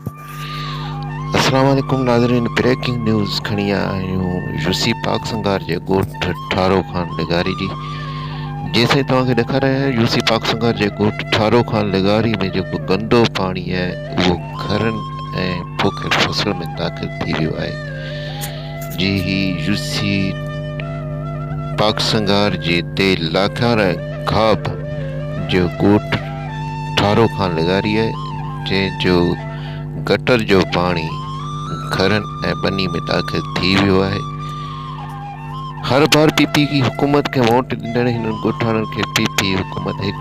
السلام عليڪم ناظرين بريڪنگ نيوز کڻي آيا آهيون يوسي پاڪ سنگار جي ڳوٺ ٺارو خان لغاري جي جيسين توهان کي ڏيکاري رهيا آهيون يوسي پاڪ سنگار جي ڳوٺ ٺارو خان لغاري ۾ جيڪو گندو پاڻي آهي اهو گهرن ۽ پوکيل فصل ۾ داخل ٿي ويو آهي جي هي يوسي پاڪ سنگار جي the لاکار ۽ گاب جو ڳوٺ ٺارو خان لغاري آهي، جنهن جو گٽر جو پاڻي گهرن ۽ ٻني ۾ داخل ٿي ويو آهي. هر بار پي پي جي حڪومت کي ووٽ ڏيندڙ هنن ڳوٺاڻن کي پي پي حڪومت هڪ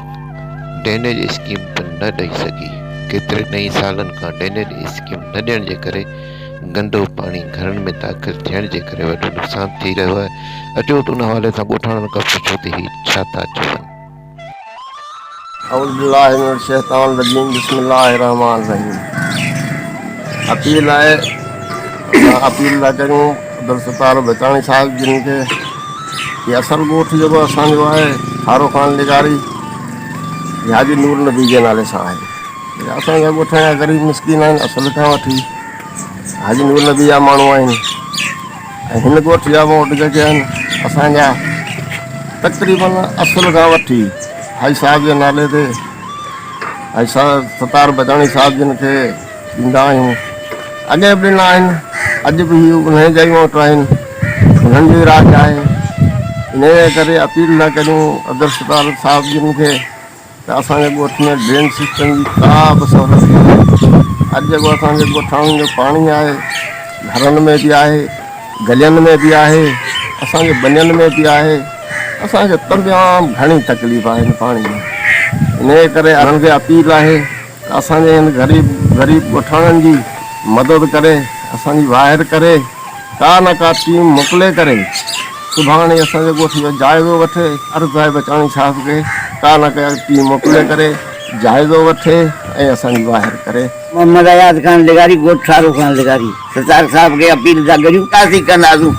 ڊرينيج اسڪيم به نه ڏئي سگهي. ڪيترن ئي سالن کان ڊرينيج اسڪيم نه ڏيڻ جي ڪري گندو پاڻي گهرن ۾ داخل ٿيڻ جي ڪري وڏو نقصان ٿي رهيو آهي. اچو ته ان حوالي سان ڳوٺاڻن کان پڇون ته هي ڇا ٿا چون. اعوذ بالله من الشيطان الرجيم بسم الله الرحمن الرحيم اپيل آهي اسان اپيل ٿا ڪريون عبدالستار بچاڻي صاحب جن کي هي اصل ڳوٺ جيڪو اسان جو آهي ٺارو خان لغاري هي حاجي نور نبي جي نالي سان آهي اسان جا ڳوٺ جا غريب مسڪين آهن اصل کان وٺي حاجي نور نبي جا ماڻهو آهن ۽ هن ڳوٺ جا ووٽ جيڪي آهن اسان جا تقريبن اصل کان وٺي حاجي صاحب جي نالي تي حاجي صاحب ستار بچاڻي صاحب جن کي ڏيندا آهيون اڳي به ڏنا آهن اڄ به هي انهن جا ئي ووٽ آهن انهن جو ئي راڄ آهي ان جي ڪري اپيل ٿا ڪريون عبدالستار صاحب جن کي ته اسان جي ڳوٺ ۾ ڊرين سسٽم جي ڪا به سهولت ڪونهي. اڄ جيڪو اسان جي ڳوٺاڻن جو پاڻي آهي گهرن ۾ به آهي، گلين ۾ به آهي، اسان جي ٻنين ۾ به آهي، اسان کي تمام گهڻي تڪليف آهي هن پاڻي جي. انهيء ڪري انهن کي اپيل آهي ته اسان جي هن غريب غريب ڳوٺاڻن جي مدد ڪري اسان جي واهر ڪري ڪا نه ڪا ٽيم موڪلي ڪري سڀاڻي اسان جي ڳوٺ جو جائزو وٺي عرض آهي بچاڻي صاحب کي ڪا نه ڪا ٽيم موڪلي ڪري جائزو وٺي ۽ اسان جي واهر ڪري. محمد اياز خان لغاري ڳوٺ ٺارو خان لغاري ستار صاحب کي اپيل ٿا ڪريون ڪاسي ڪنداسون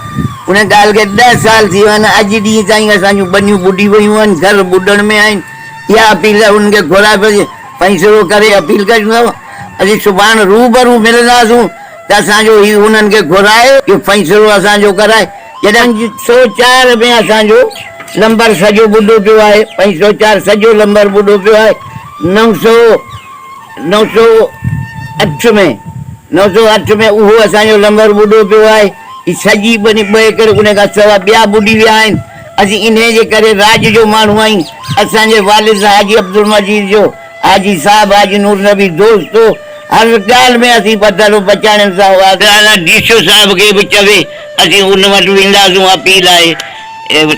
ان ڳالهه کي ڏهه سال ٿي ويا آهن اڄ ڏينهن تائين اسان جون ٻنيون ٻڏي ويون آهن گهر ٻڏڻ ۾ آهن اها اپيل انهن کي گهرائي فيصلو ڪري اپيل ڪريون ٿا اسين سڀاڻ روبرو ملنداسون ته اسان جو هي انهن کي گهرائي اهو فيصلو اسان جو ڪرائي جڏهن 504 ۾ اسان جو لمبر سڄو ٻڏو پيو آهي 504 سڄو لمبر ٻڏو پيو آهي نو سؤ 908 ۾ 908 ۾ اهو اسان جو لمبر ٻڏو پيو آهي هي سڄي ٻني 2 ايڪڙ ان کان سوا ٻيا ٻڏي ويا آهن اسين انهي جي ڪري راڄ جو ماڻهو آهيون اسان جي والد حاجي عبدالمجيد جو حاجي صاحب حاجي نور نبي دوست هو هر ڳالهه ۾ اسين ٻڌل بچاڻين سان هئا. رانا ڊي سي او صاحب کي به چوي اسين ان وٽ وينداسون اپيل آهي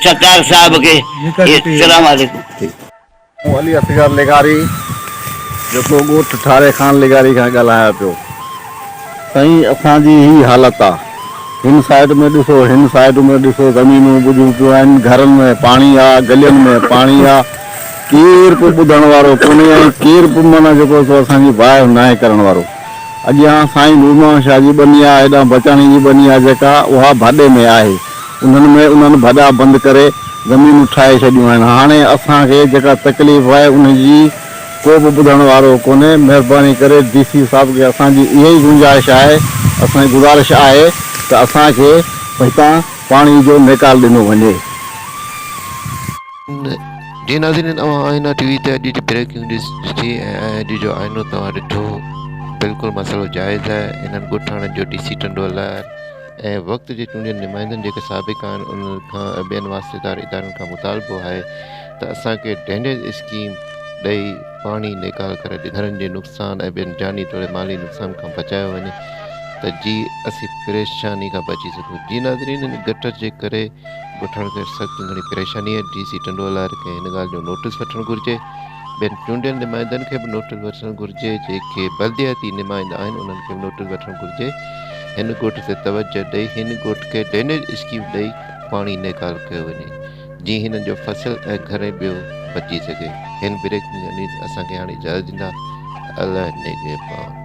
ستار صاحب کي السلام عليڪم. آئون علي اصغر لغاري جيڪو ڳوٺ ٺاري خان لغاري کان ڳالهايان پيو. سائين اسان جي هي حالت آ. هن سائيڊ ۾ ڏسو هن سائيڊ ۾ ڏسو زمينون ٻڏيون پيون آهن گهرن ۾ پاڻي آ گلين ۾ پاڻي آ ڪير به ٻڌڻ وارو ڪونهي ۽ ڪير به معنيٰ جيڪو سو اسان جي واهه ناهي ڪرڻ وارو. اڳيان سائين نور محمد شاهه جي ٻني آ هيڏانهن بچاڻي جي ٻني آ جيڪا اها ڀاڏي ۾ آهي انهن ۾ انهن ڀڏا بند ڪري زمينون ٺاهي ڇڏيون آهن هاڻي اسان کي جيڪا تڪليف آهي ان جي ڪو به ٻڌڻ وارو ڪونهي مهرباني ڪري ڊي سي صاحب کي اسان جي اها ئي گنجائش آهي اسان جي گذارش آهي ته اسان کي هتان پاڻي جو نيڪال ڏنو وڃي. جي ناظرين اوهان آئينا ٽي وي تي اڄ جي بريڪنگ نيوز ڏٺي ۽ اڄ جو آئينو توهان ڏٺو بلڪل مسئلو جائز آهي انهن ڳوٺاڻن جو ڊي سي ٽنڊو الهيار ۽ وقت جي چونڊيل نمائندن جيڪي سابق آهن انهن کان ۽ ٻين واسطيدار ادارن کان مطالبو آهي ته اسان کي ڊرينيج اسڪيم ڏئي پاڻي نيڪال ڪري گهرن جي نقصان ۽ ٻين جاني توڙي مالي نقصان کان بچايو وڃي ته جي اسين پريشاني کان بچي سگهون جي ناظرين هن گٽر جي ڪري ڳوٺاڻن کي سخت گهڻي پريشاني آهي، ڊي سي ٽنڊو الهيار کي هن ڳالهه جو نوٽيس وٺڻ گهرجي، ٻين چونڊيل نمائندن کي به نوٽيس وٺڻ گهرجي، جيڪي بلدياتي نمائندا آهن انهن کي به نوٽيس وٺڻ گهرجي، هن ڳوٺ تي توجهه ڏئي هن ڳوٺ کي ڊرينيج اسڪيم ڏئي پاڻي نيڪال ڪيو وڃي جيئن هنن جو فصل ۽ گهر ۽ ٻيو بچي سگهي، هن بريڪنگ نيوز اسان کي هاڻي اجازت ڏيندا الله نگهبان.